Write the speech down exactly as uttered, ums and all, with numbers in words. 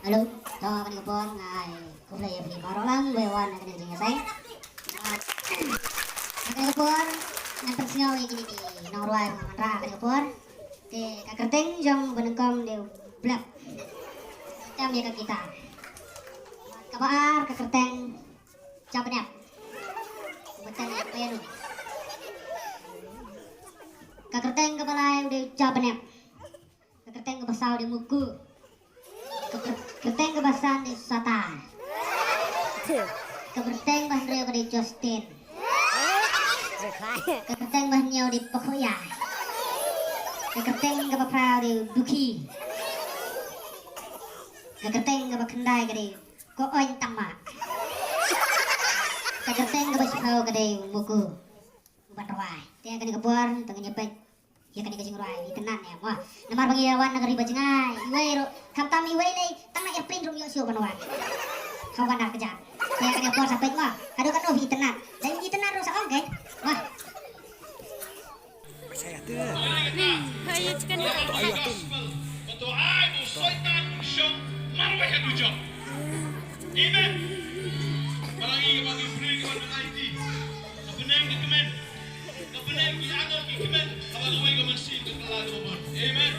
Hello, to kane ka por nga ai khublei ïa phi baroh lang ba wan ha kane ka jingïaseng. Ha kane ka por ngan pynsngew ïa kine ki nongrwai ba nga wanrah ha kane ka por. Te ka kyrteng jong ba nyngkong dei u Blep. Tam ïa ka gitar. Kaba ar ka kyrteng Jabnep. Ba tam ïa ka piano. Ka kyrteng kaba lai u dei Jabnep. Ka kyrteng kaba saw dei Muku. Ka kyr-, kyrteng kaba san dei Sata. Ka kyrteng ba hynriew ka dei Justin. Ka kyrteng ba hynñiew dei Pakhuya. Ka kyrteng kaba phra dei Dukhi. Ka kyrteng kaba khyndai ka dei Ko Oin Tama. Ka kyrteng kaba shiphew ka dei Muku. Uban rwai. Te kane ka por to ngin ïa peit ïa kane ka jingrwai itynnad ne mo. Namar ba ngi ïa wan na ka ri ba jngai. Iwei ruh khamtam iwei lei tang na airplane ruh ïoh shuh ban wan. Khaw wan na ka jam. Te kane ka por sa peit mo. Haduh katno phi itynnad. Da ïa itynnad ruh sa ong ke. Mo. Hai, chicken. Amen. Barang ini bagi beri kepada Almighty. Kebening di kemen. Kebening di angel di kemen. Kepada Tuhan kemen sin kepada Tuhan. Amen.